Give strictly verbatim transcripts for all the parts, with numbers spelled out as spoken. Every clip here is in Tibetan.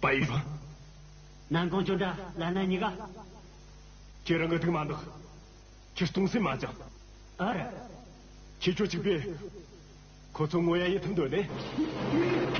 པ་ཡིན། ནན་ཀོང་ཅོ་འདྲ་ལ་ན་གཉིས་ཀ་ཁྱེད་རང་གི་ཐུགས་མ་འདུག་ཁྱེད་སྟོང་སེམས་མ་ཅང་། ཨ་ར། ཁྱེད་ཆོ་གཅིག་པས་ཁོ་ཚོ་ངོ་ཡ་ཡེ་ཐུབ་འདོད་ནས།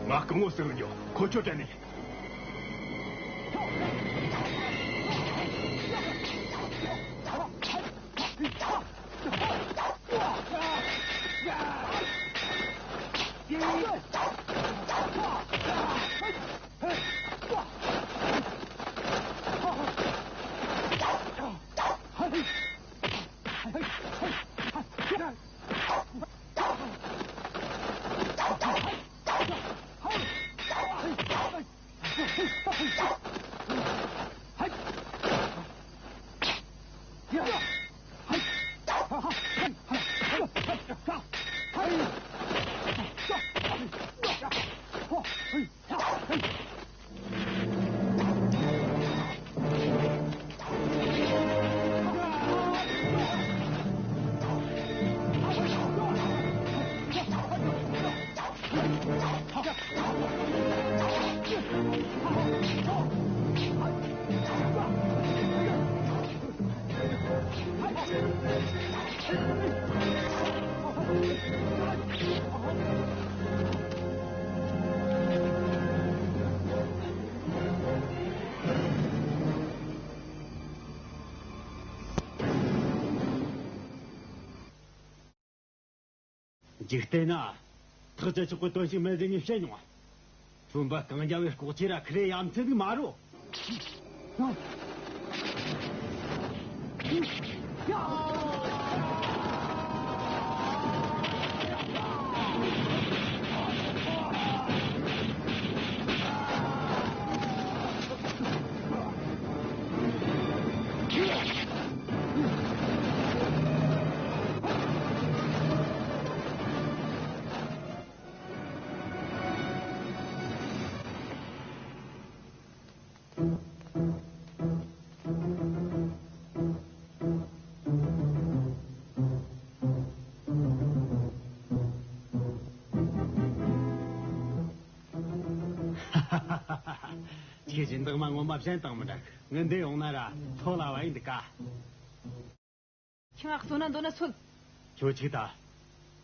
ང་སྐུ་ངོ་ཟེར་གི་ཡོད། ཁོ་ཆོ་དྲན་ནས། འཇིག་རྟེན་ན། ཐག་བཅད་ཆོག་པའི་དོན་ཞིག་མེད་ཟེར་ངས་བཤད་མྱོང་ང་། བཙུན་པ་གང་རྒྱལ་བའི་ལྐོག་ཆས་ར་ཁི་རེ་ཡ་མཚན་ཟིག་མ་རོ། ཁྱེད་ཀྱི་འདག་མ་ངོ་མ་བཤད་དང་མི་འདྲ། ངི་འདི་ཡོང་ན་ར་ཐོ་ལ་བ་ཡིན་འདི་ཀ། ཁྱེད་ང་གསོད་ན་འདོད་ན་གསོད། ཁྱོད་ཅིག་ད།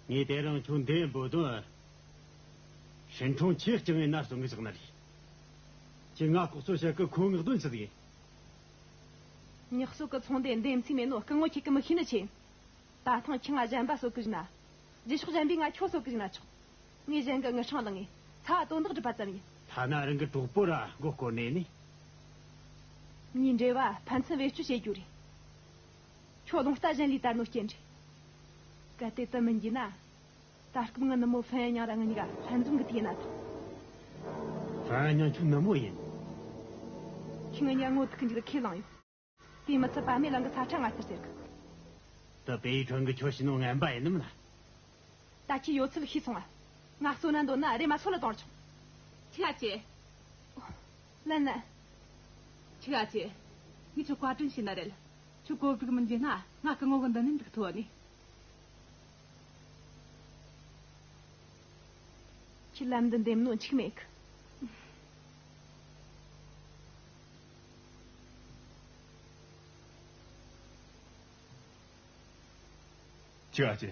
ངས་དེ་རིང་ཁྱོད་འདི་འབོད་དོན། ཧྲིན་ཁྲུང་ཆེས་སྤྱང་ངེ་ན་སོང་གི་ཟག་ན་རེད། ཁྱེད་ང་ལྐོག་གསོད་བྱེད་ཀི་ཁོ་ངག་དོན་ཆི་ཟིག་ཡིན། ཉག་གསོད་ཀི་ཚོང་དེ་འདེམས་ཚིག་མེད་ནོ་སྐུ་ངོ་ཁྱེད་ཀི་མི་ཤེས་ནི་ཆེ། ད་ཐེངས་ཁྱེད་ང་གཞན་པ་གསོད་གི་ཟིག་ན། རྗེས་ཕྱོགས་གཞན་པས་ང་ཁྱོད་གསོད་གི་ཟིག་ན་ཆོག་ངས་གཞན་གི་ངི་ཧྲང་ལངས་ངེ་ཚ་བ་དོན་དག་སྒྲུབ་པ་ཙམ་ཡིན། ཐ་ན་རང་གི་གྲོགས་པོ་ར་མགོ་སྐོར་ནས་ནི། མིའི་འབྲེལ་བ་ཕན་ཚུན་བེད་སྤྱོད་བྱེད་རྒྱུ་རེད། ཁྱོད་རླུང་རྟ་གཞན་ལས་དར་ནོ་རྐྱེན་རེད། གལ་ཏེ་དུ་མིན་གྱི་ན། ད་སྐབས་ངི་ནུ་མོ་ཧྥན་ཡ་ཉང་ར་ངི་གཉིས་ཀ་ལྷན་འཛོམས་གི་དུས་ན་ཐོག་ཧྥན་ཡ་ཉང་ཁྱོད་ནུ་མོ་ཡིན། ཁྱོད་ངི་གཉིས་ངོ་ཐུག་གི་འཇུག་ཁས་བླངས་ཡོད། དེས་མི་ཚད་པ་མེ་ལང་གི་ས་ཁྲ་ང་ལྟར་ཟེར་གི། དུ་པེ་ཡི་ཁྲོན་གི་ཁྱོད་ཤི་ནོ་ངན་པ་ཡིན་ནམ་ན། ད་ཁྱོད་ཡོད་ཚུལ་ཤེས་སོང་ང་། ང་གསོད་ན་འདོད་ན་རེ་མ་སོད་ལ་གཏོང་ཆོག་ཁྱི་ཨ་ཅེ། ལན་ལན། ཁྱི་ཨ་ཅེ། ངས་ཁྱོད་བཀའ་དྲིན་ཞུ་ན་རེད། ཁྱོད་གོ་སྒྲིག་མི་འཇུག་ན་ང་སྐུ་ངོ་གི་འདི་ནས་འདུག་ཐུབ་ནི། ཁྱི་ལམ་འདི་འདེམས་ནོ་འཆུག་མེད་གི། ཁྱི་ཨ་ཅེ།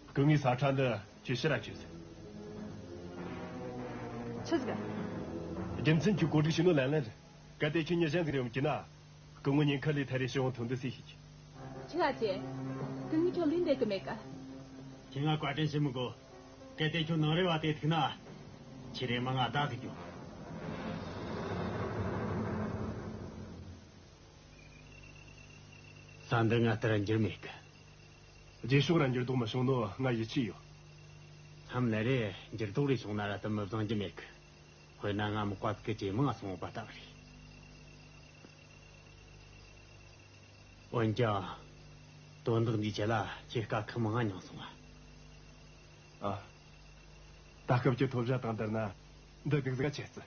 སྐུ་ངོའི་ས་ཁྲ་འདི་ཁྱོས་ཕྱིར་ར་ཁྱེར་ཟེར། ཆི་ཟིག་རྒྱུ་མཚན་ཁྱོས་གོ་སྒྲིག་བྱས་ནོ་ལན་ལན་རེད། གལ་ཏེ་ཁྱོས་མྱི་གཞན་ཟིག་རེ་ཡོང་གི་ན། སྐུ་ངོ་ཉེན་ཁ་ལས་ཐར་རེ་ཕྱིར་ཡོང་ཐུབ་འདུག་ཟེར་ཤེས་ཀྱི། ཁྱི་ཨ་ཅེ། སྐུ་ངོས་ ལུས་འདེད་གི་མེད་གི། ཁྱེད་ང་བཀའ་དྲིན་ཞུ་མི་དགོས། གལ་ཏེ་ཁྱོད་ནང་རེ་བ་དེ་ཐུག་ན། ཁྱེད་རེ་མ་ང་བདག་གི་རྒྱུ། ས་འདི་ང་ལྟར་འགྱུར་མེད་གི། རྗེས་ཕྱོགས་ར་འགྱུར་ལྡོག་མི་བྱུང་ནོ་ང་ཡིད་ཆེས་ཡོད། མཚམས་ལ་རེ་འགྱུར་ལྡོག་རེ་བྱུང་ན་ར་དུ་མི་བཟང་རྒྱུ་མེད་གི། དཔེར་ན་ང་མི་བཀའ་གི་ཇེ་མང་སོང་བ་ལྟ་བུ་རེད། འོན་ཀྱང་། དོན་དག་འདིའི་ཆེད་ལ་ཁྱེད་དཀའ་ཁག་མང་ང་མྱངས་སོང་ང་། ཨ། ད་སྐབས་ཀྱི་ཐོབ་བྱ་དང་བསྡུར་ན་འདི་སྡུག་ཟིག་ཆེ་ཙི།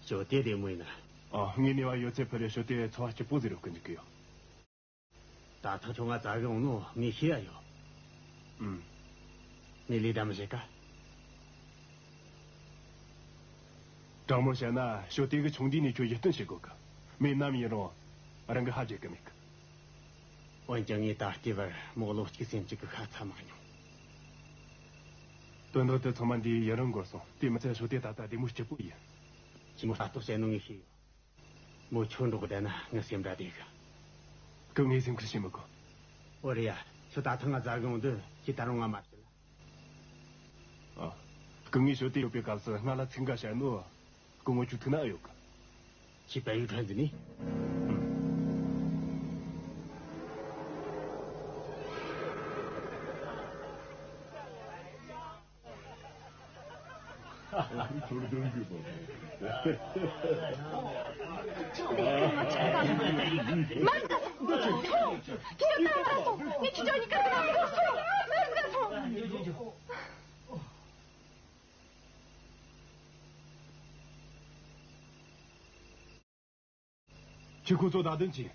ཞོ་དེ་བདེ་མོ་ཡིན་ན། ཨ། ངའི་ནུས་པ་ཡོད་ཚད་ཕུལ་རེ་ཞོ་དེ་འཚོ་བ་སྐྱིད་པོ་ཟིག་རོལ་གི་འཇུག་གི་ཡོད། ད་ཐག་ཁྱོད་ང་བཙལ་གི་འོང་ནོ་ངས་ཤེས་ཡ་ཡོད། ཨུམ། ངས་ལས་ད་མི་བྱེད་ཀ། དྲང་མོ་བཤད་ན་ཞོ་དེ་གི་ཆུང་དུས་ནས་ཁྱོད་ཡིད་རྟོན་བྱེད་དགོས་གི། མི་ནམ་ཡིན་རུང་རང་གི་ཧ་བྱེད་གི་མེད་གི། འོན་ཀྱང་ངས་ད་ལྟའི་བར་མོ་བློ་གཅིག་སེམས་གཅིག་གི་ཤ་ཚ་མ་མྱོང་། དོན་དག་དེ་ཚང་མ་འདིའི་ཡུན་རིང་འགོར་སོང་། དེ་མི་ཚད་ཞོ་དེ་ད་ལྟ་བདེ་མོ་སྐྱིད་པོ་ཡིན། ཞི་མོ་ལྟ་རྟོག་བྱས་ནོ་ངས་ཤེས་ཡོད། མོ་ཁྱོད་འགྲོགས་བསྡད་ན་ངའི་སེམས་འདྲ་བདེ་གི། ཁོ་ངའི་སེམས་ཁུར་བྱེད་མི་དགོས། ཨོ་རེད་ཡ། ཁྱོད་ད་ཐེངས་ང་བཙལ་གི་འོང་དུས་ཁྱེད་ད་རུང་ང་མ་བྱེད་ལ། ཨ། སྐུ་ངོས་ཞོ་དེ་ཡོད་པའི་སྐབས་སུ་ང་ལ་ཚིག་འགའ་བཤད་ནོ། སྐུ་ངོ་ཁྱོད་ཐུག་ན་ཨེ་ཡོད་གི། ཁྱེད་པད་ཡུལ་ཁྲོད་འཛིན་ནི། ཁྱེད་ཁོ་ཚོ་བདག་དོན་ཅི།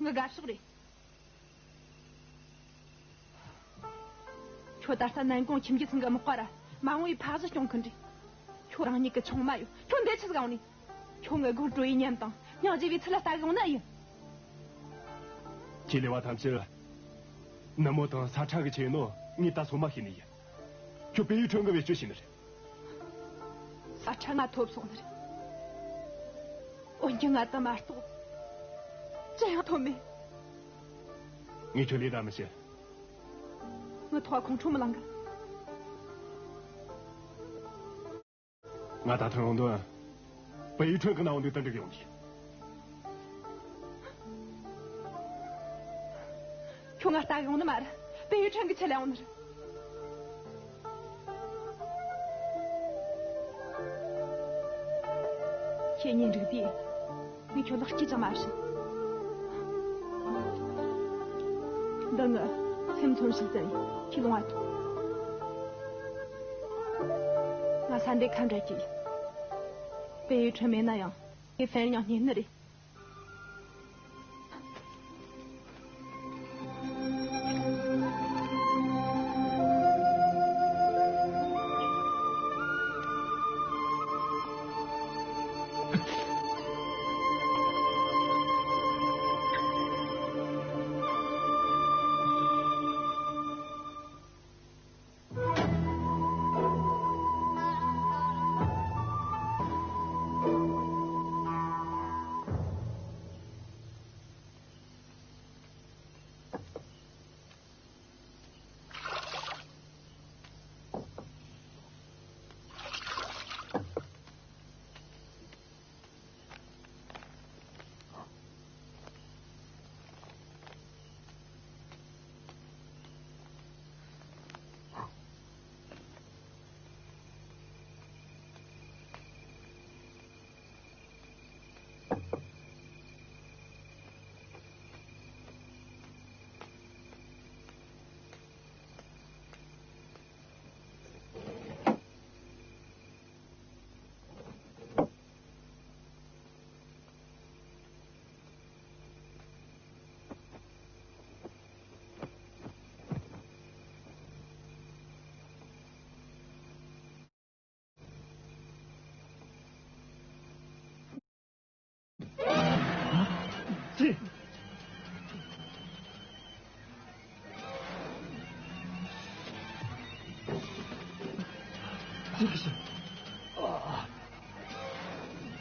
ངི་དགའ་ཕྱོགས་རེད། ཁྱོད་ད་ལྟ་ནན་ཀོང་ཁྱིམ་རྒྱུད་ཚང་གི་དམག་པ་ར་མ་འོངས་པའི་ཕག་གཞི་སྐྱོང་མཁན་རེད། ཁྱོད་རང་ཉིད་ཀྱི་ཆུང་མ་ཡོད། ཁྱོད་འདི་ཆི་ཟིག་འོང་ནི། ཁྱོད་ངི་སྒོར་འགྲོ་ཡི་ཉམས་དང་སྙིང་རྗེ་བའི་ཚུལ་ལ་ལྟ་གི་འོང་ནི་ཨེ་ཡིན། ཁྱེད་ལས་བ་ཐམས་ཅད་ནུ་མོ་དང་ས་ཁྲ་གི་ཆེད་ནོ་ངས་ད་སོ་མ་ཤེས་ནི་ཡིན། ཁྱོད་པེ་ཡུ་ཁྲོན་གི་བེད་སྤྱོད་བྱས་ནི་རེད། ས་ཁྲ་ང་ཐོབ་སོང་ནི་རེད། འོན་ཀྱང་ང་དང་མ་གཏོགས་ཅི་ཡང་ཐོབ་མེད། ངས་ཁྱོད་ལས་ད་མི་བྱེད། ངི་ཐོག་ཁོང་ཁྲོ་མི་ལངས་གི། ང་ད་ཐེངས་ཡོང་དོན། པེ་ཡུ་ཁྲོན་གི་ནང་འདུག་ཏན་ཏིག་ཡོང་གི། ཁྱོད་ང་ལྟ་ཡོང་ནི་མ་རེད། པེ་ཡུ་ཁྲོན་གི་ཆེད་ལ་ཡོང་ནི་རེད། ཁྱེད་གཉིས་འགྲིག་དུས། ངས་ཁྱོད་ལ་སྐྱིད་ཅང་མ་བྱིན། འདི་ངི་སེམས་མཚོན་བྱེད་ཙམ་ཡིན། ཁྱེད་ལོང་བ་ཐོངས། ང་ས་འདི་ཁ་འབྲལ་གྱི་ཡིན། པེ་ཡུ་ཁྲོན་མེད་ན་ཡང་ངས་ཧྥན་ཉང་རྙེད་ནི་རེད། ཅི། ཅི་གི་ཤི། ཨ།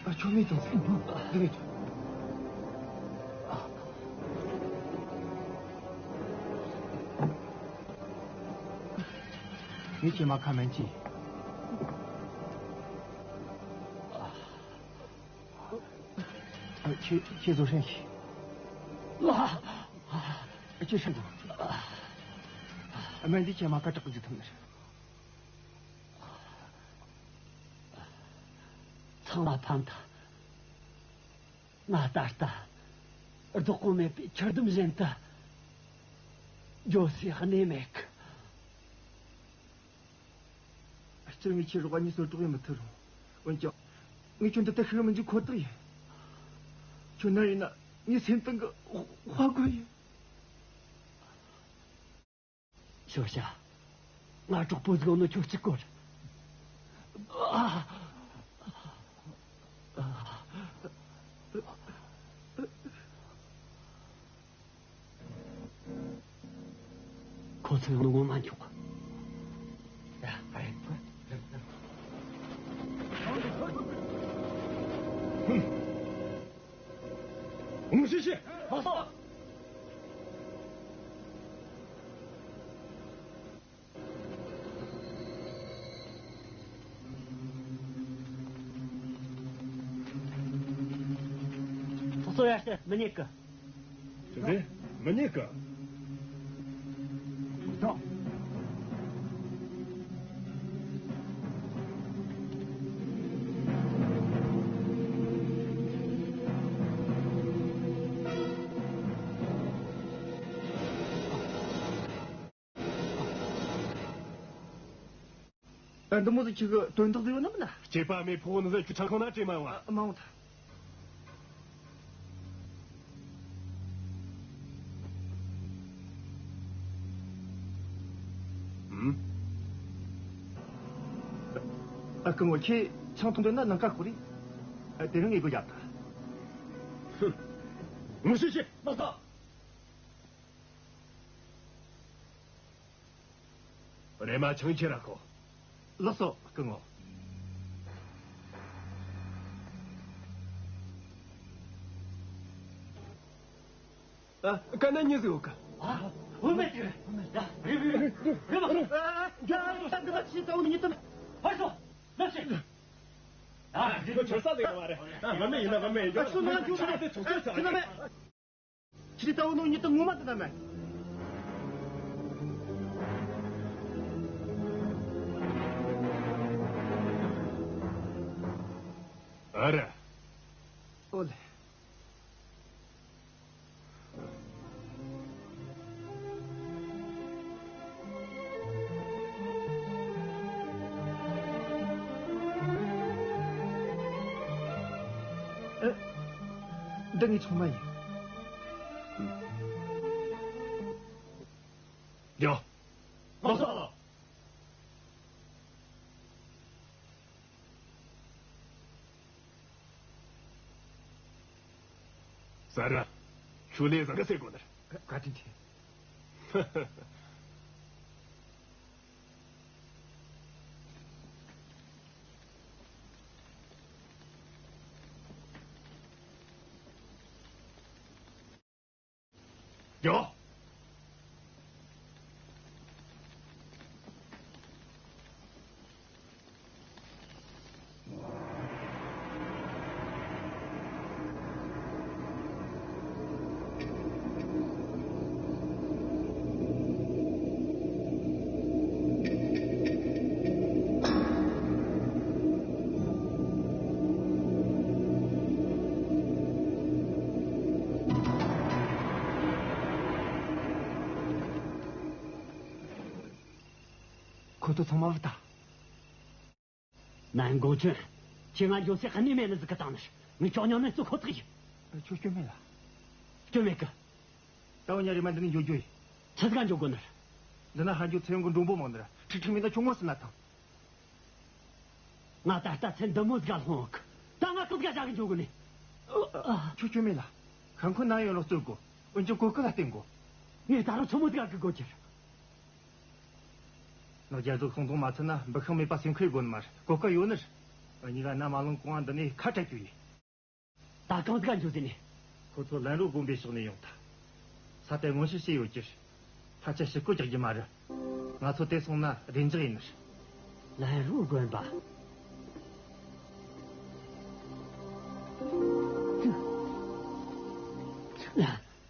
ཨ། ཁྱོད་མེད་དང་། འདི་མེད། ངས་ཁྱེད་མ་ཁ་མན་ཅི། ཁྱེད་ཁྱེད་བཟོ་ཧྲན་ཤི། ཁྱེད་ཧྲན་གོ། སྨན་འདི་ཁྱེད་མ་ཁ་དྲག་གི་ཐུབ་ནི་རེད། ཚང་མ་ཕམ་ཐལ། ང་ད་ལྟ་བདག་པོ་མེད་པའི་ཁྱི་ལྡོམ་བཞིན་དུ་འགྱོ་སའི་གནས་མེད་གི། སྤྱིར་ངས་ཁྱེད་རོགས་གཉིས་སུ་གྲོགས་ཡེད་མི་ཐུབ་རུང་། འོན་ཀྱང་། ངས་ཁྱོད་འདི་ལྟར་ཤི་གི་མི་འཇུག་ཁོ་ཐག་ཡིན། ཁྱོད་ན་ཡིན་ན་ངའི་སེམས་གཏིང་གི་དཔའ་རྒོད་ཡིན། ཞོ་ཤ། ང་གྲོགས་པོ་ཟིག་ཡོད་ནོ་ཁྱོད་གཅིག་པོ་རེད། ཨ། ཁོ་ཚོ་ཡོང་ནོ་ངོ་མ་མྱོང་། ཡ། ཨ་རེ། ཧུམ། ངོ་ཤེས་ཤེས། ལགས་སོ། སོ་སོ་ཡར་ཞུ། མི་ཉན་གི། ཅི་སྟེ། མི་ཉན་གི། ཐོངས། ཨ། འདི་མོ་ཟིག་ཁྱེད་ཀྱི་དོན་དག་ཟིག་ཡོད་ནི་མིན་ན། སྐྱེས་པ་མེད་ཕོ་བོ་ནི་ཟིག་ཁྱོད་ཁྲང་ཁང་ན་བྲོས་མ་ཡོང་ཨ། ཨ། མ་འོང་ད། ཨུམ། ཨ། སྐུ་ངོ་ཁྱེད་ཆང་འཐུང་འདོད་ན་ནང་ཁ་ཤོག་རེ། ཨ། དེ་རིང་ངས་སྒོ་བརྒྱབ་ད། ཧུམ། ངོ་ཤེས་ཤེས། ལགས་སོ། རེམ་མ་ཆང་ཁྱེར་ར་ཤོག་ལགས་སོ། སྐུ་ངོ། ཨ། གན་ན་མྱི་ཟིག་ཡོད་གི། ཨ། བུད་མེད་ཅིག་རེད། ཡ། རེད་རེད་རེད། རེད་མ་རེད། ཨ། ཨ། འདི་ལ་ཕྱི་ལྟ་བུ་ནི་མྱི་དེ་མེད། ཕར་ཤོག་ལགས་སེ། ཨ། འདི་ཁྱོད་ས་ལེགས་མ་རེད། ཨ། བུད་མེད་ཡིན་ན་བུད་མེད་ཡིན་རྒྱུ། ཨ། སུ་ན་ཁྱོད་ས་དེ་ཆུང་ཆུང་ཆགས་རེད། ཁྱི་ལྟ་བུ་ནོ་ཉིད་དུ་ངོ་མ་དེ་ན་མེད། ཨ་ར། ཨོ་ལེ། ཨེ། འདི་ངའི་ཆུང་མ་ཡིན། ཡ། ལགས་སོ། ཟ་ར། ཁྱོད་ལས་བཟང་ག་ཟེར་དགོས་ནི། བཀའ་དྲིན་ཆེ། ཡོ། ཁོ་ཚོ་ཚང་མ་བུད་ཐལ། ནན་གོང་ཆུན། ཁྱེད་ང་འགྱོ་སའི་གནས་མེད་ནི་ཟིག་གི་བཏང་ནི། ངས་ཀྱང་ཉོ་ནི་གཙོ་ཁོ་ཐག་ཡིན། ཁྱོད་སྐྱོན་མེད་ལ། སྐྱོན་མེད་གི། ད་འུ་གཉིས་རེམ་མ་འདི་ནས་འགྱོ་རྒྱུ་ཡིན། ཆི་ཟིག་ག་འགྱོ་དགོས་ནི། འདི་ན་ཧན་ཇོ་ཚེ་ཡོང་གི་མགྲོན་པོ་མང་ནི་ར། ཁྲིག་ཁྲིག་མེད་ན་ཁྱོད་ངོ་ཟིན་ན་ཐང་། ང་ད་ལྟ་ཚེ་འདི་མོ་ཟིག་ག་ལྷུང་གི། ད་ང་ཀི་ཟིག་ག་བཞག་གི་འགྱོ་དགོས་ནི། ཁྱོད་སྐྱོན་མེད་ལ། ཧན་ཁོ་ན་ཡོད་ལོ་རྩོད་དགོས། འོན་ཀྱང་གོ་སྐབས་ལ་བརྟེན་དགོས། ངས་ད་རུང་ཆུང་མོ་ཟིག་ག་གི་དགོས་ཀྱི་རེད། ནག་རྒྱལ་ཚོ་ཤོང་ཚོང་མ་ཚུད་ན་འབུ་ཤིང་མེད་པ་སེམས་ཁུར་དགོས་ནི་མ་རེད། གོ་སྐབས་ཡོད་ནི་རེད། འུ་གཉིས་ཀ་ན་མ་ལངས་གོང་ང་འདི་ནས་ཁ་བྲལ་རྒྱུ་ཡིན། ད་གང་ཟིག་ག་འགྱོ་ཟེར་ནི། ཁོ་ཚོ་ལན་རོ་དགོན་པའི་ཕྱོགས་ནས་ཡོང་ཐལ། ས་དེ་མངོན་ཤེས་བྱས་ཡོད་ཀྱི་རེད། ད་ཆ་ཞིག་གོ་རྒྱག་རྒྱུ་མ་རེད། ང་ཚོ་དེ་སོང་ན་བདེ་འཇགས་ཡིན་ནི་རེད། ལན་རུ་དགོན་པ།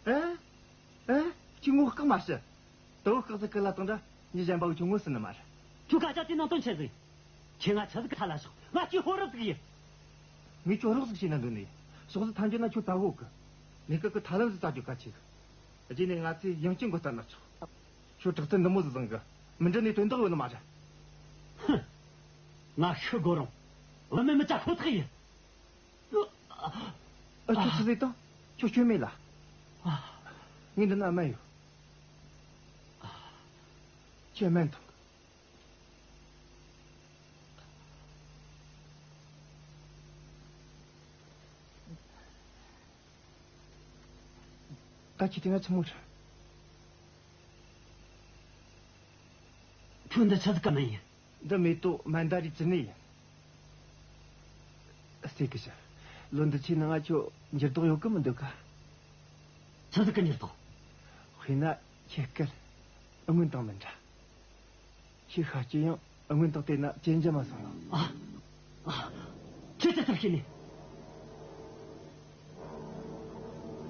ཨེ། ཨེ། ཁྱོད་ངོ་སྐག་མ་བྱེད། དེ་བོ་སྐག་ཟིག་གི་ལ་དང་འདྲ། མྱི་གཞན་པ་གི་ཁྱོད་ངོ་ཟིན་ནི་མ་རེད། ཁྱོད་སྐད་ཆ་དེ་ནང་དོན་ཆི་ཟིག་ཁྱེད་ང་ཆི་ཟིག་གི་ཐ་ལ་ཤོག་ང་ཁྱོད་ཧོ་རབ་ཟིག་ཡིན། ངས་ཁྱོད་རོགས་ཟིག་བྱས་ན་འདོད་ནི། ཕྱོགས་ཟིག་ཐམས་ཅད་ན་ཁྱོད་ད་བོ་གི། ནས་ཀ་གི་ཐ་ལན་ཟིག་བཙལ་རྒྱུ་གལ་ཆེ་གི། རྗེས་ནས་ང་ཚོས་ཡང་སྐྱིན་གོ་ལྟར་ན་ཆོག་ཁྱོད་དྲག་རྩལ་འདི་མོ་ཟིག་བཟང་གི། མི་འགྲུབ་ནི་དོན་དག་ཡོད་ནི་མ་རེད། ཧུམ། ང་ཤི་དགོས་རུང་བུད་མེད་མི་བཙལ་ཁོ་ཐག་ཡིན། ཨ། ཁྱོད་ཆི་ཟིག་དང་། ཁྱོད་སྐྱོན་མེད་ལ། ངས་འདི་ན་སྨན་ཡོད། ཁྱོད་སྨན་འཐུང་། ད་ཁྱེད་དེ་ང་ཆི་མོ་རེད། ཁྱོད་འདི་ཆི་ཟིག་གི་སྨན་ཡིན། འདི་མེ་ཏོག་མན་ད་རི་ཅི་ནི་ཡིན། སྲས་སྐུ་ཞབས། ལོ་འདི་ཆའི་ནང་ང་ཁྱོད་འགྱུར་ལྡོག་ཡོད་གི་མི་འདུག་ག་ཆི་ཟིག་གི་འགྱུར་ལྡོག་དཔེར་ན་ཁྱེད་སྐད་སྔོན་དང་མི་འདྲ། ཁྱེད་ཤ་སྐྱེས་ཡང་སྔོན་དང་བལྟས་ན་ཇེ་འཇམ་མ་སོང་ཡོང་། ཨ། ཨ། ཁྱེད་ཅི་ལྟར་ཤེས་ནས།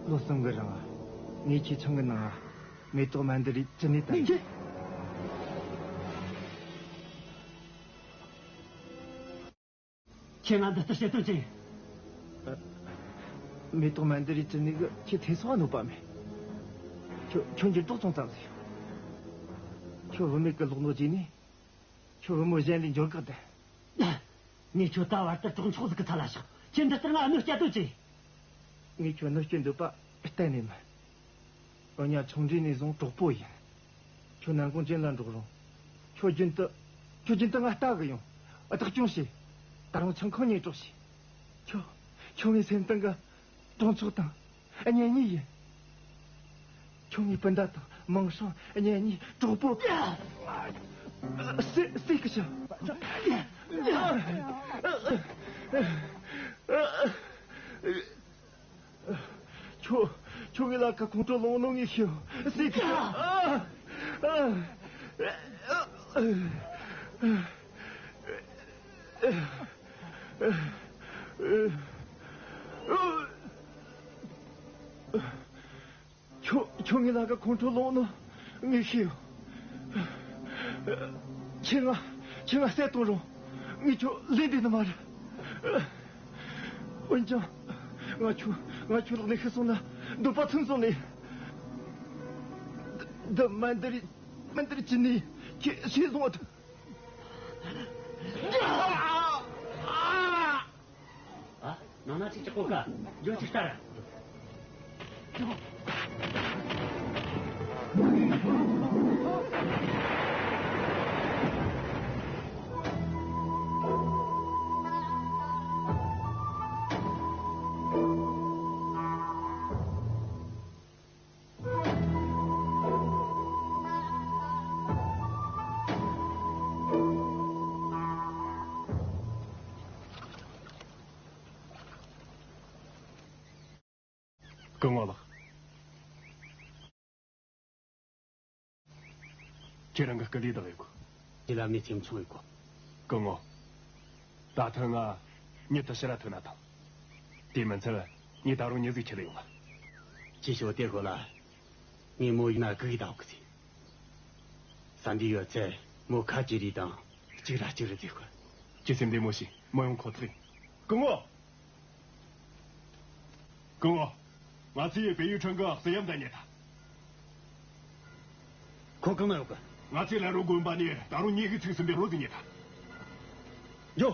ལོ་གསུམ་གི་རིང་ངས་ཁྱེད་ཆང་གི་ནང་མེ་ཏོག་མན་ད་རི་ཅི་ནི་བཏབ། ཁྱེད་ང་འདི་ལྟར་བྱེད་དོན་ཅི་ཡིན། མེ་ཏོག་མན་ད་རི་ཅི་ནི་གི་ཁྱེད་ཐེ་སོ་བ་གནོད་པ་མེད། ཁྱོད་ཁྱོད་འགྱུར་ལྡོག་ཅུང་ཙམ་ཟིག་ཡོད། ཁྱོད་བུད་མེད་གི་ལོག་ནོ་རྗེས་ནས་ཁྱོད་བུ་མོ་གཞན་ལས་འབྱོར་གི་བསྡད། ངས་ཁྱོད་ད་བར་དུ་གྲོགས་མཆོག་ཟིག་གི་ཚད་ལ་བཞག་ཁྱེད་འདི་ལྟར་ང་གནོད་སྐྱེལ་དོན་ཅི་ཡིན། ངས་ཁྱོད་གནོད་སྐྱེལ་འདོད་པ་གཏན་ནས་མིན། འུ་གཉིས་ཆུང་འདྲིས་ནས་བཟུང་གྲོགས་པོ་ཡིན། ཁྱོད་ནན་གུང་ཅན་ལ་འགྲོགས་རུང་། ཁྱོད་རྒྱུན་དུ། ཁྱོད་རྒྱུན་དུ་ང་ལྟ་གི་ཡོང་། བདག་སྐྱོང་བྱེད། ད་རུང་ཆང་ཁང་ཉེས་གྲོགས་བྱེད། ཁྱོད། ཁྱོད་ངའི་སེམས་གཏིང་གི་གྲོགས་མཆོག་དང་གཉེན་ཉེ་ཡིན། ཁྱོད་ངའི་སྤུན་ཟླ་དང་མིང་སྲིང་གཉེན་ཉེ་གྲོགས་པོ། སྲས། སྲས་སྐུ་ཞབས། ཁྱོད། ཁྱོད་ངའི་ལ་ཁ་ཁོང་ཁྲོ་ལངས་ནོ་ངས་ཤེས། སྲས་སྐུ་ཞབས། ཨ། ཨ། ཁྱོད། ཁྱོད་ངའི་ལ་ཁ་ཁོང་ཁྲོ་ལངས་ནོ་ངས་ཤེས། ཁྱེད་ང་། ཁྱེད་ང་བསད་གཏོང་རུང་ངས་ཁྱོད་ལེན་འདོད་ནི་མ་རེད། འོན་ཀྱང་། ང་ཁྱོད། ང་ཁྱོད་ལག་ནས་ཤི་སོང་ན་འདོད་པ་ཚིམ་སོང་ནས། འདི། འདི་མན་ད་རི། མན་ད་རི་ཅི་ནི་ཁྱེད་ཤེས་སོང་བ་དང་། ཨ། ནང་ན་ཅིག་ཅིག་གོ་ཀ་འགྱོ་ཅིག་ལྟར། སྐུ་ངོ་ལགས། ཁྱེད་རང་གི་སྐུ་ལུས་བདག་ཡོད་གོ། ཁྱེད་ལ་མི་ཚེམ་ཆུང་ཡོད་གོ། སྐུ་ངོ། ད་ཐེངས་ང་མྱུར་དུ་ཕྱིར་ར་ཐོན་ན་ཐང་། དེ་མིན་ཚེ་ངས་ད་རུང་མྱི་ཟིག་ཁྲིད་ལ་ཡོང་ང་། ཁྱེད་ཤོག་དེ་ཧོ་ལ། ངས་མོ་ཡིན་ན་སྒུག་གི་ད་ཧོ་གི་ཚེ། ས་འདི་ཡོད་ཚེ་མོ་ཁ་ཅི་རི་དང་གཅིག་ར་གཅིག་རི་ཟིག་ཧོ། ཁྱེད་སེམས་བདེ་མོ་ཞིག་མ་ཡོང་ཁོ་ཐག་ཡིན། སྐུ་ངོ། སྐུ་ངོ། ང་ཚོས་བལ་ཡུལ་ཁྲང་གི་བསིལ་ཡམ་དང་རྙེད་ཐལ། ཁོ་གང་ན་ཡོད་གི། ང་ཚོས་ལན་རོ་དགོན་པ་ནས་ད་རུང་ཉིན་ཤས་ཚིག་ཟིན་པའི་རོ་ཟིག་རྙེད་ཐལ། འགྱོ།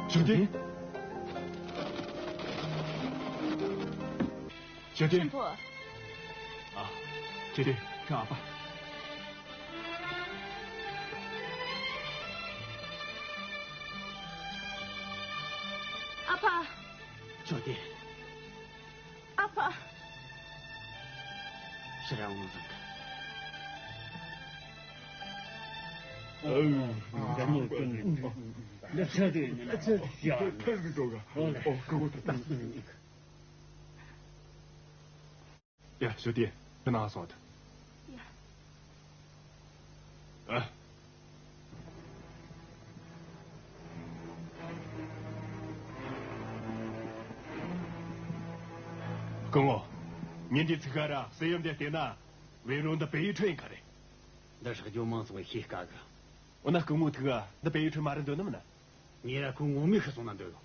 ཞུ་ཏིན། ཞུ་ཏིན། ཆེན་པོ། ཨ། ཆེ་ཏིན། ཁྱོད་ཨ་ཕ། ཨ་ཕ། ཆོས་ཏེ། ཨ་ཕ། ཕྱིར་ར་འོང་ཟིག་འདི་ནི་ཀུན་འདི་ཚད་དེ་ནི་ཚད་དེ་ཡ། ཕེབས་ཀྱི་འགྲོ་ག་ཨོ་ཀ་གོ་ད་ད། ཡ་ཞུ་དེ་ཁྱེད་ན་སོང་ད། ཡ། ཨ། སྐུ་ངོ། ཉིན་འདི་ཚིག་ཁ་ར་སེ་ཡོམ་དེ་བལྟས་ན། བེ་རུ་འདི་བལ་ཡུལ་ཁྲོད་ཡིན་ཁ་རེད། འདི་ཧྲག་རྒྱུ་མང་སོང་བས་ཤེས་དཀའ་གི། འོ་ན་སྐུ་ངོ་ཐུག་ག་འདི་བལ་ཡུལ་ཁྲོད་མ་རེད་འདོད་ནི་མིན་ན། ངས་ར་ཁོ་ངོ་མས་ཤི་སོང་ན་འདོད།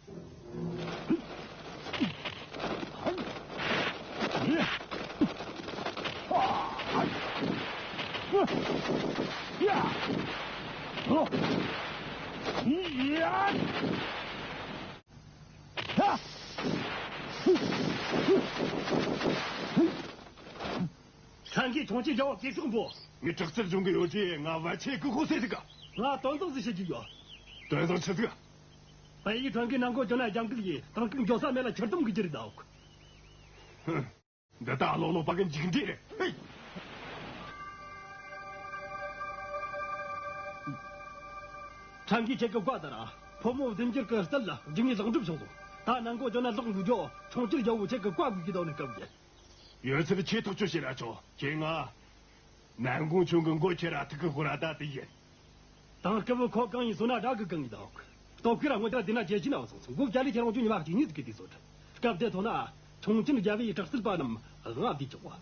ཧྲན་གིས་ཁྱུང་ཆེན་རྒྱལ་བོ་གས་ཤོག་འབོ། ངས་དྲག་རྩལ་སྦྱོང་གི་ཡོད་ཅེས་ང་བལ་ཆེ་ཀུ་ཁོ་ཟེར་ཟིག་ག་ང་དོན་དག་ཟིག་བཤད་རྒྱུ་ཡོད། དོན་དག་ཆི་ཟིག་བལ་ཡུལ་ཁྲོད་ཀྱི་ནང་སྒོ་བརྒྱབ་ན་རྒྱང་གིས་ཡི་དང་ཀུན་འགྱོ་ས་མེད་ལ་ཁྱེར་དུམ་གི་རྒྱུ་རེད་ད་འོག་ཧུམ། འདི་ལྟ་ལོག་ལོག་པ་གི་འཇིགས་འདྲེ་རེད། ཧེ། ཁྲང་གིས་ཁྱེད་ཀྱི་བཀའ་ལྟར་ཕོ་མོ་བདུན་འགྱུར་གྱི་རྩལ་ལ་རྒྱུག་ངའི་ལེགས་འགྲུབ་བྱུང་སོང་། ད་ནང་སྒོ་བརྒྱབ་ན་ལག་འགུལ་རྒྱུ་ཁྱུང་ཆེན་རྒྱལ་བོ་ཁྱེད་ཀྱི་བཀའ་དགོས་ཀྱི་དོན་ནི་སྐབས་ཡིན། ཡོད་ཚད་ཆེ་ཐག་ཆོད་བྱེད་ར་ཆོག་ཁྱེད་ང་། ནན་གུང་ཆུང་གི་མགོ་ཁྱེར་ར་ཐུག་གི་ཧུ་ར་ད་དེ་ཡིན། དང་སྐབས་ཁོ་གང་ཡིན་སོང་ན་དགྲ་གི་གང་ཡིན་དང་། སྟོབས་ཤུགས་ར་དངོས་དགྲ་དེ་ན་ཇེ་ཆེ་ན་སོང་སོང་མགོ་བརྒྱ་ལས་ཁྱེད་རང་ཚོ་ཉི་མ་གཅིག་གཉིས་ཟིག་གི་དུས་སོ། སྐབས་དེ་ཐོག་ན་ཁྱུང་ཆེན་རྒྱལ་བོའི་དྲག་རྩལ་པ་རྣམས་དབང་བསྡུས་ཆོག་པ།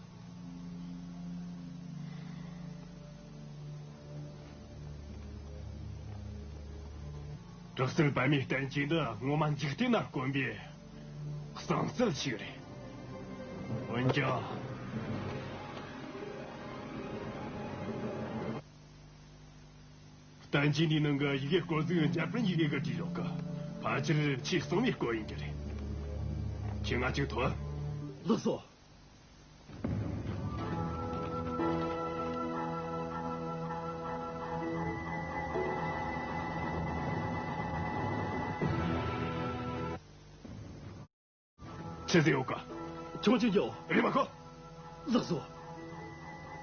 དྲག་རྩལ་པདྨའི་བསྟན་བཅོས་འདི་ངོ་མ་འཇིག་རྟེན་ན་དཀོན་པའི་གསང་རྩལ་ཞིག་རེད། འོན་ཀྱང་། བསྟན་བཅོས་འདིའི་ནང་གི་ཡི་གེ་སྐོར་ཟིག་འཇར་པན་ཡི་གེ་གི་བྲིས་ཡོད་གི། ཕལ་ཆེར་ཆེས་གསང་བའི་སྐོར་ཡིན་གྱི་རེད། ཁྱེད་ང་གཅིག་ཐོན། ལགས་སོ། ཆི་ཟིག་ཡོད་ག་ཁྱུང་ཆེན་རྒྱལ་བོ། རེམ་མ་ཁོ། ལགས་སོ།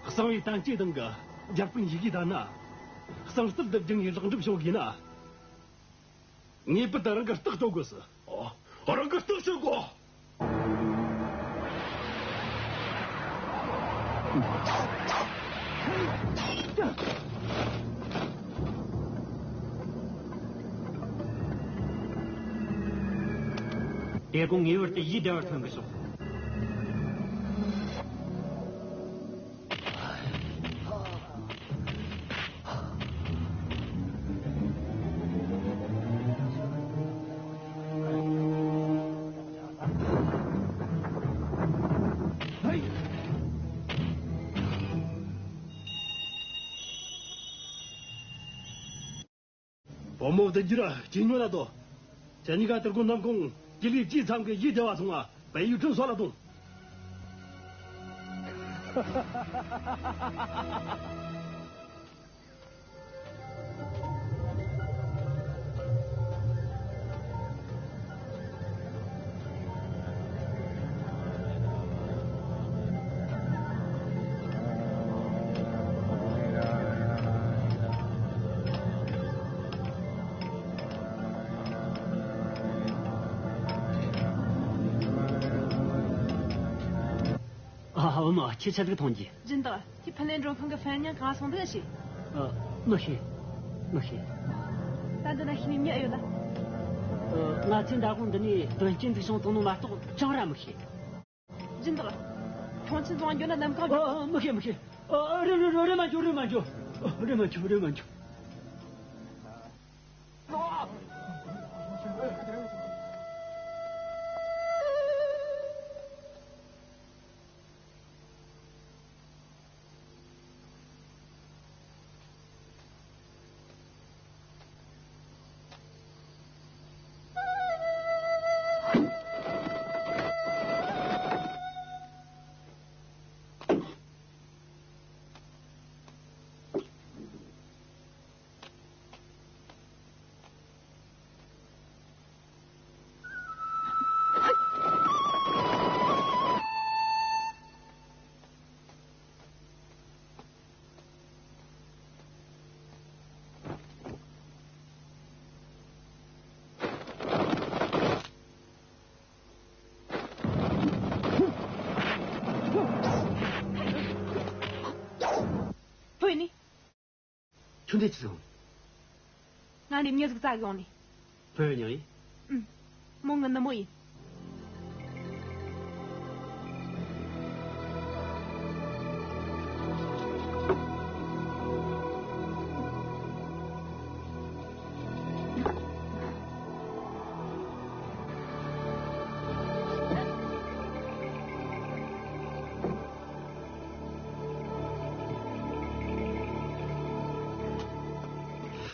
གསང་བའི་བསྟན་བཅོས་དང་གི་འཇར་པན་ཡི་གེ་ལྟར་ན། གསང་རྩལ་འདི་སྦྱང་ངེས་ལེགས་འགྲུབ་བྱུང་དགོས་ན། ངེས་པར་དུ་རང་གི་རྟགས་སྤྲོད་དགོས་སོ། ཨོ། རང་གི་རྟགས་སྤྲོད་དགོས། དེ་དགོང་ངེས་པར་དུ་ཡིད་བདེ་བར་ཐོན་གི་ཤོག་བུ་མོ་བདུད་འགྱུར་ཇེ་ཉུང་ལ་དོ། ཁྱེད་གཉིས་ཀ་དུར་དགོན་ནམ་གུང་གི་ལས་ཅི་ཚང་གི་ཡིད་བདེ་བ་སོང་ང་བལ་ཡུལ་ཁྲིམས་སོགས་ལ་དོ། ཨ་ཧ་བུ་མོ་ཁྱེད་ཆི་ཟིག་མཐོང་གི་སྦྱིན་བདག་ཁྱེད་ཕིན་ལེན་མགྲོན་ཁང་གི་ཧྥན་ཉང་གང་སོང་འདུག་ཨ་ཤེས། ཨ། མི་ཤེས། མི་ཤེས། ད་འདི་ན་ཤེས་ནི་མྱི་ཨེ་ཡོད་ལ། ཨ། ང་ཚོའི་མདའ་དཔོན་འདི་ནས་དོན་རྐྱེན་འཛུགས་བྱུང་བཏང་ནོ་མ་གཏོགས་ཅང་ར་མི་ཤེས། སྦྱིན་བདག་ཁྱུང་ཆེན་ཚོ་འགྱོ་ན་ནམ་གང་འགྱོ། ཨ། མི་ཤེས། མི་ཤེས། ཨ། རེ་རེ་རེ་རེ་མ་འགྱོ། རེ་མ་འགྱོ། རེ་མ་འགྱོ། རེ་མ་འགྱོ། ཕུ་ཡིན་ནི། ཁྱོད་འདི་ཅི་ཟིག་ཡོང་ནི། ང་འདི་མྱི་ཟིག་བཙལ་གི་ཡོང་ནི། ཕུ་ཡོད་ཉང་ཡིན། ཨུམ། མོ་ངི་ནུ་མོ་ཡིན།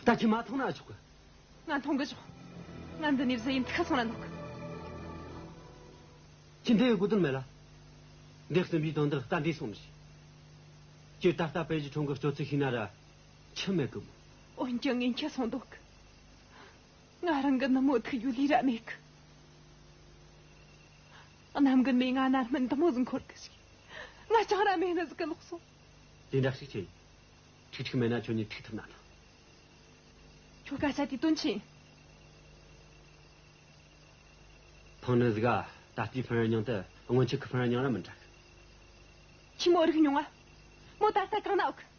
ད་ཁྱོད་མ་མཐོང་ན་ཆོག་གི། ང་མཐོང་གི་ཆོག་ང་འདི་ནས་བཟི་ཡིན་ཐུག་སོང་ན་འདུག་ཁྱི་འདི་ཡི་གོ་དོན་མེད་ལ། འདི་གསུམ་པའི་དོན་དག་ད་འདི་སོང་མི་ཤེས། ཁྱོད་ད་ལྟ་པེ་ཅི་ཁྲོང་གི་སྤྱོད་ཚུལ་ཤེས་ན་ར་ཆི་མེད་གི་མོ། འོན་ཀྱང་ངས་འཁྱེར་སོང་འདུག་ང་རང་གི་ནུ་མོ་ཐུག་རྒྱུ་ལས་ར་མེད་གི། གནམ་གི་མེ་ང་ན་སྨིན་འདི་མོ་ཟིག་འཁོར་གི་ཞིག་ང་ཅང་ར་མེད་ནི་ཟིག་གི་ལོག་སོང་། དེ་འདྲ་ཞིག་ཆེ་ཡིན། ཁྲིག་ཁྲིག་མེད་ན་ཁྱོད་གཉིས་ཐུག་ཐུབ་ན་ཐང་། ཁྱོད་སྐད་ཆ་དེ་དོན་ཆེ་ཡིན། ཕང་ནི་ཟིག་ག་ད་ལྟའི་ཕན་ར་མྱང་དེ་སྔོན་ཆད་ཀྱི་ཕན་ར་མྱང་ར་མི་འདྲ་གི། ཁྱི་མོ་རིག་མྱོང་ང་། མོ་ད་ལྟ་གང་ན་ཡོད་གི།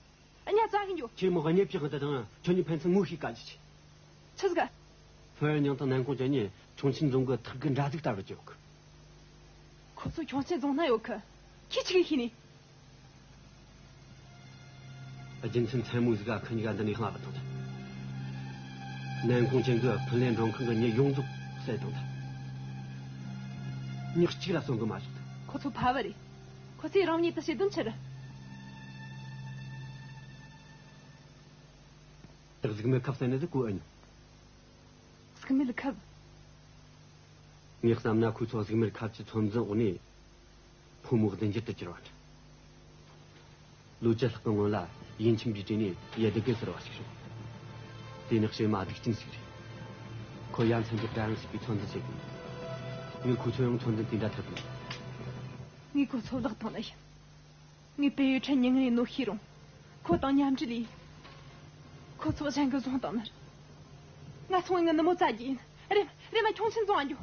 གཉའ་བཙལ་གི་འགྱོ། ཁྱེད་མོ་གཉིད་ཕྱག་གི་དང་ཁྱོད་གཉིས་ཕན་ཚུན་ངོ་ཤེས་དཀའ་ཅི་ཆེ། ཆི་ཟིག་ག་ཕན་ར་མྱང་དང་ནན་ཀོང་ཅན་གཉིས་ཁྱུང་ཆེན་རྫོང་གི་ཐག་གི་འདྲ་ཟིག་ལྟ་བུ་ཅིག་ཡོད་གི། ཁོ་ཚོ་ཁྱུང་ཆེན་རྫོང་ན་ཡོད་གི། ཁྱི་ཆི་གི་ཤེས་ནི། རྒྱུ་མཚན་མཚན་མོ་ཟིག་ག་ཁི་གཉིས་ཀ་འདི་ནས་ལྷག་པ་དང་ད། ནན་ཀོང་ཅན་གྱིས་ཕུན་ལེན་མགྲོན་ཁང་གི་མྱི་ཡོངས་རྫོགས་བསད་དང་ད། མྱི་གཅིག་ལ་གསོན་གི་མ་བཞག་ད། ཁོ་ཚོ་ཕ་བུ་རེད། ཁོ་ཚོས་རང་ཉིད་དུ་བྱེད་དོན་ཆི་རེད། ད་གཟུགས་མེད་ཁབ་བསད་ནི་ཟིག་གོ་ཨེ་མྱོང་། གཟུགས་མེད་ཁབ། ངས་བསམ་ན་ཁོ་ཚོ་གཟུགས་མེད་ཁབ་ཀྱི་ཚོད་འཛིན་འོག་ནས་ཕོ་མོ་བདུན་འགྱུར་དུ་གྱུར་བ་འདྲ། ལོ་བཅུ་ལྷག་གི་སྔོན་ལ་ཡིན་ཁྱིམ་གྱི་གྲས་ནས་ཡེ་དི་ཀེ་ཟེར་བ་ཞིག་བྱུང་། དེ་ནི་བྱེ་མ་སྡིག་ཅན་ཞིག་རེད། ཁོ་ཡ་མཚན་གྱི་བཀྲ་ཡང་སྲིད་པའི་ཚོད་འཛིན་བྱེད་དགོས། ངས་ཁོ་ཚོ་ཡང་ཚོད་འཛིན་དེ་འདྲ་ཐེབས་མེད། ངས་ཁོ་ཚོ་བརླག་བཏང་ནི་ཡིན། ངས་པེ་ཡུས་ཁྲན་ཉིན་ངའི་ནོ་ཤེས་རུང་། ཁོ་དང་མཉམ་འབྲེལ་ཡིན། ཁོ་ཚོ་གཞན་གྱིས་བཟུང་བཏང་ནི་རེད། ང་སོང་ངི་ནུ་མོ་བཙལ་རྒྱུ་ཡིན། རེམ་རེམ་མ་ཁྱུང་ཆེན་རྫོང་ང་འགྱོ།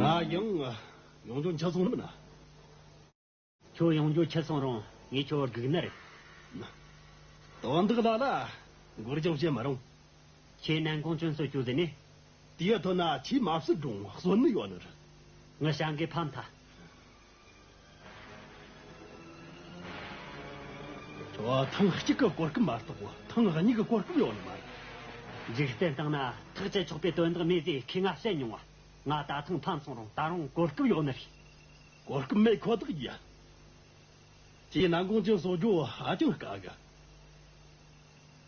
ང་ཡང་ཡོང་ཆུང་ཆ་སོང་ནི་མིན་ན། ཁྱོད་ཡོང་རྒྱུ་ཁྱེར་སོང་རུང་ངས་ཁྱོད་སྒུག་ནི་རེད། དོན་དག་ལ་ལ་འགོར་ཀྱང་བྱེད་མི་རུང་། ཁྱེད་ནན་གོང་ཅུན་སོ་ཁྱོད་ཟེར་ནས། དེའི་ཐོག་ན་ཆེས་མ་བསད་རུང་གསོན་ནི་ཡོད་ནི་རེད། ངི་བྱ་འགའི་ཕམ་ཐལ། ཁྱོད་ཐེངས་གཅིག་གི་གོ་སྐབས་མ་གཏོགས་ཐེངས་གཉིས་ཀྱི་གོ་སྐབས་ཡོད་ནི་མ་རེད། འཇིག་རྟེན་སྟེང་ན་ཐག་བཅད་ཆོག་པའི་དོན་དག་མེད་ཟེར་ཁྱེད་ང་བཤད་མྱོང་བ། ང་ད་ཐེངས་ཕམ་སོང་རུང་ད་རུང་གོ་སྐབས་ཡོད་ནི་རེད། གོ་སྐབས་མེད་ཁོ་ཐག་ཡིན། ཁྱེད་ནན་གོང་ཅུན་གསོད་རྒྱུ་ཧ་ཅང་དཀའ་གི།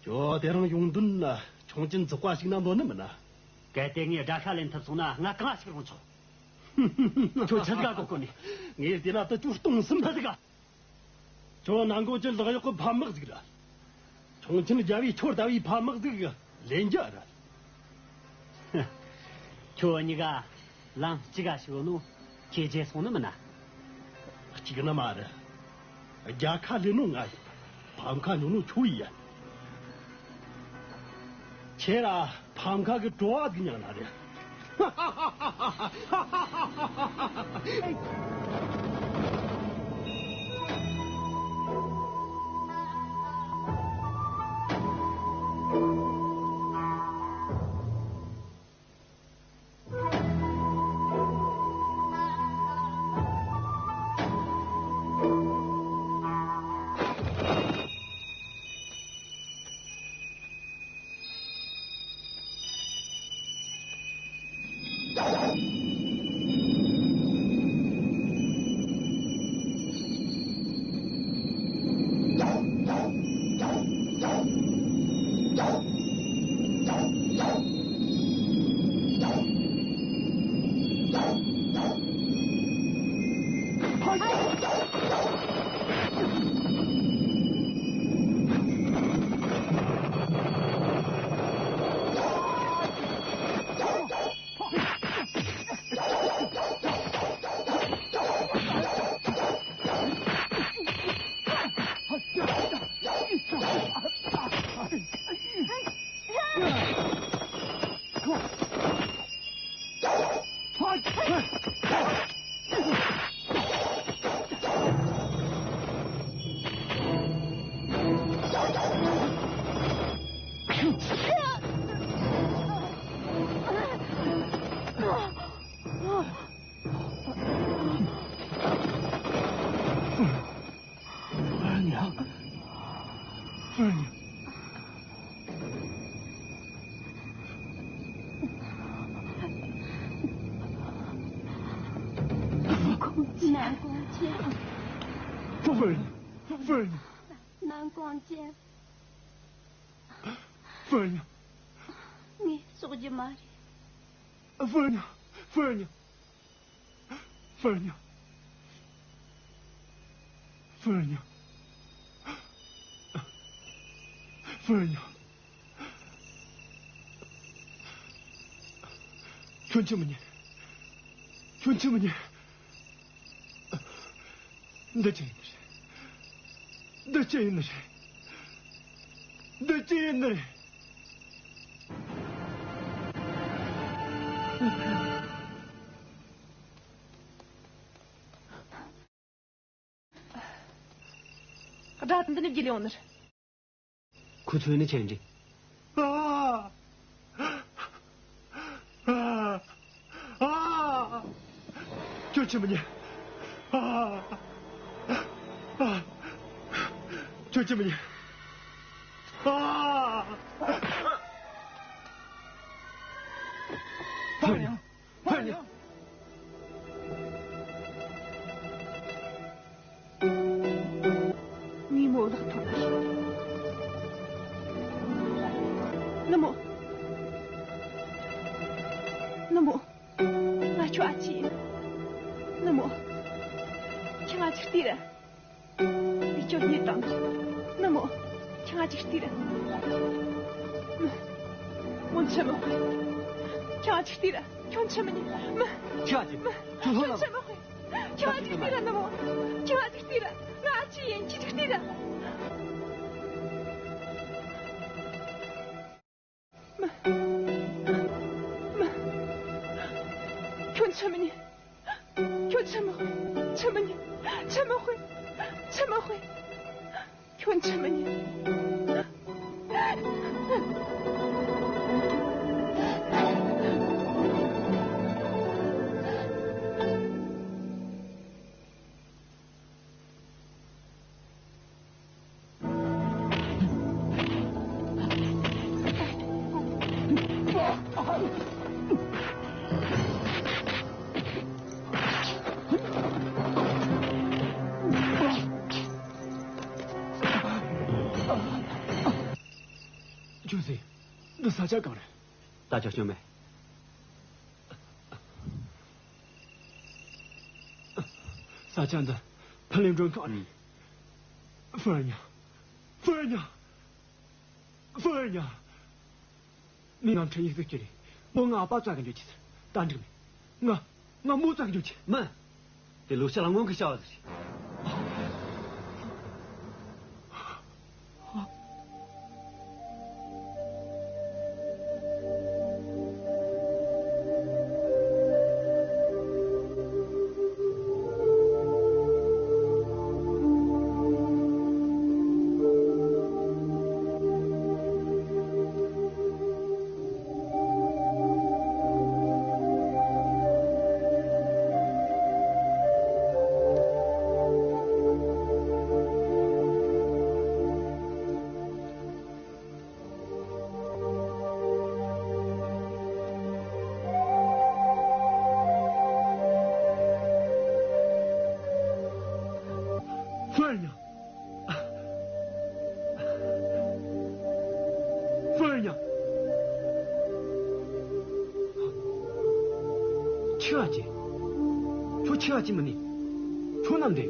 ཁྱོད་དེ་རིང་ཡོང་དོན་ཁྱུང་ཆེན་རྫོགས་པ་ཞིག་ན་འདོད་ནི་མིན་ན། གལ་ཏེ་ངས་དགྲ་ཤ་ལེན་ཐུབ་སོང་ན་ང་གང་ཞིག་རུང་ཆོག་ཁྱོད་ཆི་ཟིག་ག་གོ་གོ་ནི། ངས་བལྟས་ན་དུ་ཅུ་སྟོང་གསུམ་ཕུད་ཟིག་ག་ཁྱོད་ནན་གོང་ཅུན་ལག་གཡོག་གི་ཕམ་དམག་ཟིག་ར། ཁྱུང་ཆེན་རྒྱལ་བོས་ཁྱོད་ལྟ་བུའི་ཕམ་དམག་ཟིག་ལེན་རྒྱུ་ར། ཁྱོད་གཉིས་ཀ་ལམ་གཅིག་ག་ཞིག་ཡོད་ནོ་ཁྱེད་རྗེས་སོང་ནི་མིན་ན། གཅིག་ནི་མ་རེད། རྒྱལ་ཁ་ལེན་ནོ་ང་ཡིན། ཕམ་ཁ་ཉོ་ནོ་ཁྱོད་ཡིན། ཁྱེད་ར་ཕམ་ཁ་གི་བྲོ་བ་ཟིག་མྱངས་ན་རེད། ནང་དགོང་ཅན། ནང་དགོང་ཅན། ངས་གསོག་རྒྱུ་མ་རེད། ཧྥུ་ཨན་ཉང་། ཧྥུ་ཨན་ཉང་། ཧྥུ་ཨན་ཉང་། ཧྥུ་ཨན་ཉང་། ཧྥུ་ཨན་ཉང་། ཁྱོད་འཆི་མི་ཉན། ཁྱོད་འཆི་མི་ཉན། འདི་ཅི་ཡིན་ནི་རེད། འདི་ཅི་ཡིན་ནི་རེད། འདི་ཅི་ཡིན་ནི་རེད། དགྲ་འདི་ནི་བརྒྱུད་ཡོང་ནི་རེད། ཁོ་ཚོས་ནི་ཆེན་འདྲི། ཨ། ཨ། ཨ། ཁྱོད་འཆི་མི་ཉན། ཨ། ཨ། ཁྱོད་འཆི་མི་ཉན། ཨ། ཕར་ཡང་། ཕར་ཡང་། ངའི་མོ་ལག་ཐོག་གི། ནུ་མོ། ནུ་མོ། ང་ཁྱོའི་ཨ་ཅེ་ཡིན། ནུ་མོ། ཁྱོས་ང་ཅིག་ལྟོས་ར། ངས་ཁྱོད་རྙེད་དང་། ནུ་མོ། ཁྱོས་ང་ཅིག་ལྟོས་ར། མོ་འཆི་མི་དགོས། ཁྱོས་ང་ཅིག་ལྟོས་ར། ཁྱོད་འཆི་མི་ཉན། མོ། ཁྱོས་ང་ཅིག་ཁྱོད་ལྷོད་ལ། མོ་འཆི་མི་དགོས། ཁྱོས་ང་ཅིག་ལྟོས་ར། ནུ་མོ། ཁྱོས་ང་ཅིག་ལྟོས་ར། ང་ཨ་ཅེ་ཡིན། ཁྱོས་ཅིག་ལྟོས་ར། མོ། མོ། ཁྱོད་འཆི་མི་ཉན། ཁྱོད་འཆི་མི་དགོས། འཆི་མི་ཉན། འཆི་མི་དགོས། འཆི་མི་དགོས། ཁྱོད་འཆི་མི་ཉན། ཅུང་ཟིན། འདི་ས་ཆ་གང་རེད། ད་ཆ་སྐྱོན་མེད། ས་ཆ་འདི་ཕུ་ལེ་མགྲོན་ཁང་རེད། ཧྥུ་ཨན་ཉང་། ཧྥུ་ཨན་ཉང་། ཧྥུ་ཨན་ཉང་། མི་ང་འཕྲིན་ཡིག་ཟིག་ཁྱེར་རེད། མོ་ང་ཨ་ཕ་བཙལ་གི་འགྱོ་ཆི་ཟེར། ད་འགྲིག་མེད། ང་། ང་མོ་བཙལ་གི་འགྱོ་ཆི། མིན། དེ་ལོ་ཤ་ལ་སྔོན་གི་བྱ་བ་ཟིག་རེད། ཧྥུ་ཨན་ཉང་། ཧྥུ་ཨན་ཉང་། ཆི་ཨ་ཅེ། ཁྱོད་ཆི་ཨ་ཅེ་མིན་ནི། ཁྱོད་ནམ་འདི།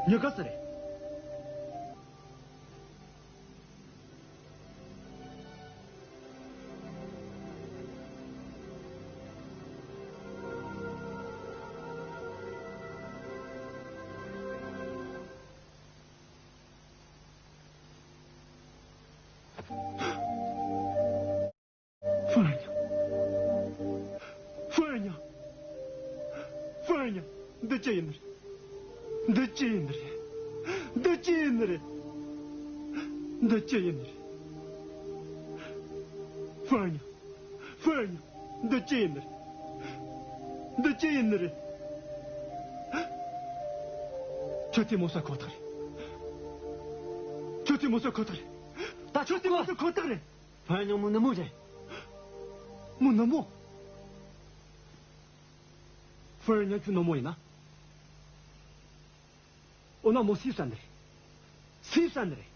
མྱི་ག་སུ་རེད། ཧྥུ་ཨན་ཉང་། ཧྥུ་ཨན་ཉང་། ཧྥུ་ཨན་ཉང་། འདི་ཅི་ཡིན་ནི་རེད། འདི་ཅི་ཡིན་ནི་རེད། འདི་ཅི་ཡིན་ནི་རེད། འདི་ཅི་ཡིན་ནི་རེད། ཧྥུ་ཨན་ཉང་། ཧྥུ་ཨན་ཉང་། འདི་ཅི་ཡིན་ནི་རེད། འདི་ཅི་ཡིན་ནི་རེད། ཁྱོད་དེ་མོ་ཟ་ཁོ་ཐག་རེད། ཁྱོད་དེ་མོ་ཟ་ཁོ་ཐག་རེད། ད་ཁྱོད་དེ་མོ་ཟ་ཁོ་ཐག་རེད། ཧྥུ་ཨན་ཉང་མོ་ནུ་མོ་རེད། མོ་ནུ་མོ། ཧྥུ་ཨན་ཉང་ཁྱོད་ནུ་མོ་ཡིན་ན། འོ་ན་མོ་སུས་བསད་ནི་རེད། སུས་བསད་ནི་རེད།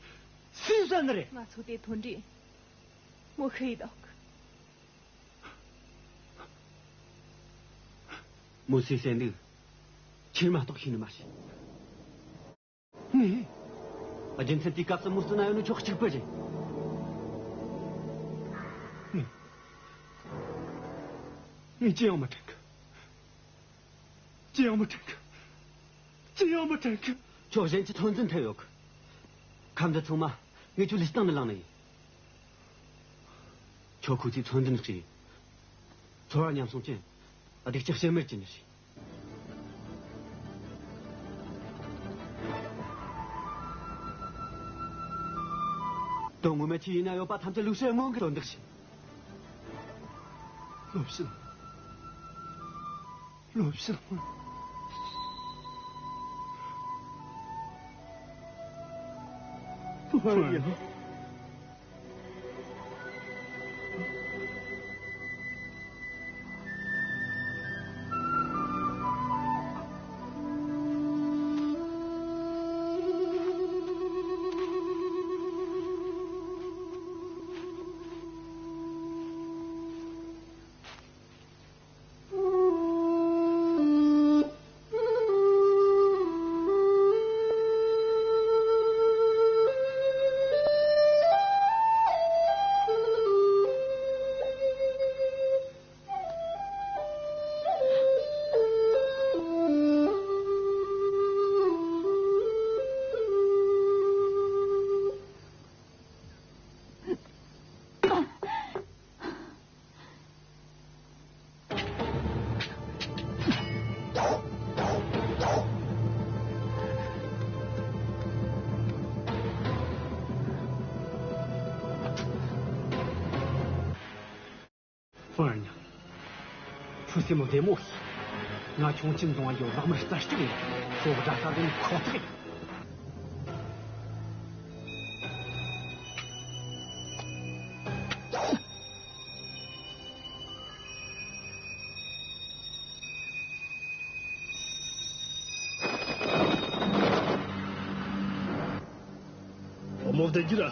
སུས་བསད་ནི་རེད། ང་ཚོ་དེ་ཐོན་དུས་མོ་ཤི་ཡི་འདུག་མོ་སུས་བསད་འདུག་ཁྱེད་མ་གཏོགས་ཤེས་ནི་མ་རེད། ངས། རྒྱུ་མཚན་དེའི་སྐབས་སུ་མོ་སུ་ན་ཡོད་ནི་ཁྱོད་གཅིག་པུ་རེད། ངས། ངས་ཅི་ཡང་མི་དྲན་གི། ཅི་ཡང་མི་དྲན་གི། ཅི་ཡང་མི་དྲན་གི། ཁྱོད་གཞན་གྱི་ཚོད་འཛིན་ཐེབས་ཡོད་གི། ཁམས་འདི་ཚང་མ་ངས་ཁྱོད་ལུས་སྟེང་ནས་བླངས་ནི་ཡིན། ཁྱོད་ཁོ་ཚོའི་ཚོད་འཛིན་བྱས། ཚོར་བ་ཉམས་སོང་རྐྱེན། སྡིག་ཅག་ཕྱི་མར་གྱུར་ནི་རེད། དོན་ངོ་མ་ཁྱེད་ཡིན་ན་ཡོད་པ་ཐམས་ཅད་ལུག་ཤ་སྔོན་གྱི་དོན་དག་བྱས། ལོ་བཞི། ལོ་བཞི། ལོ་བཞི། ཧྥུ་ཨན་ཉང་། ཁྱོད་སེམས་བདེ་མོ་བྱོས། ང་ཁྱོད་ཁྱིམ་བཟུང་བ་ཡོད། ལག་དམར་རྩལ་སྤྲུགས་ཡིན། ཁྱོད་དགྲ་ལྟ་འདོན་ཁོ་ཐག་ཡིན། བུ་མོ་བདེ་སྐྱིད་ར།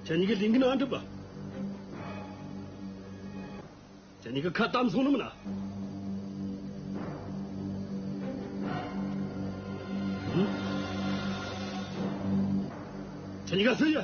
ཁྱེད་གཉིས་ཀྱི་ལིང་གི་ནང་འགྲུབ་པ། ཁྱེད་གཉིས་ཀྱི་ཁ་གཏམ་སོང་ནམ་ན། ཁྱེད་གཉིས་ཀ་སུ་ཡ།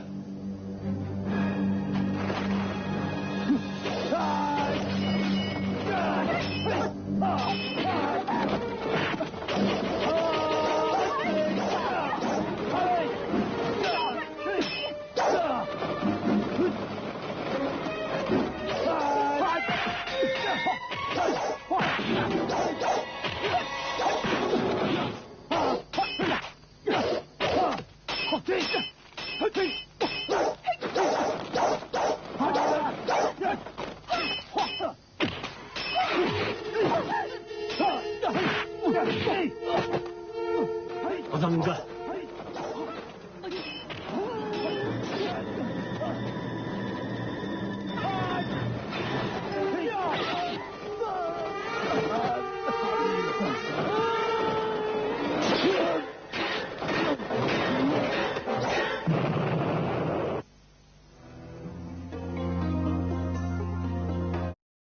བཟང་གི།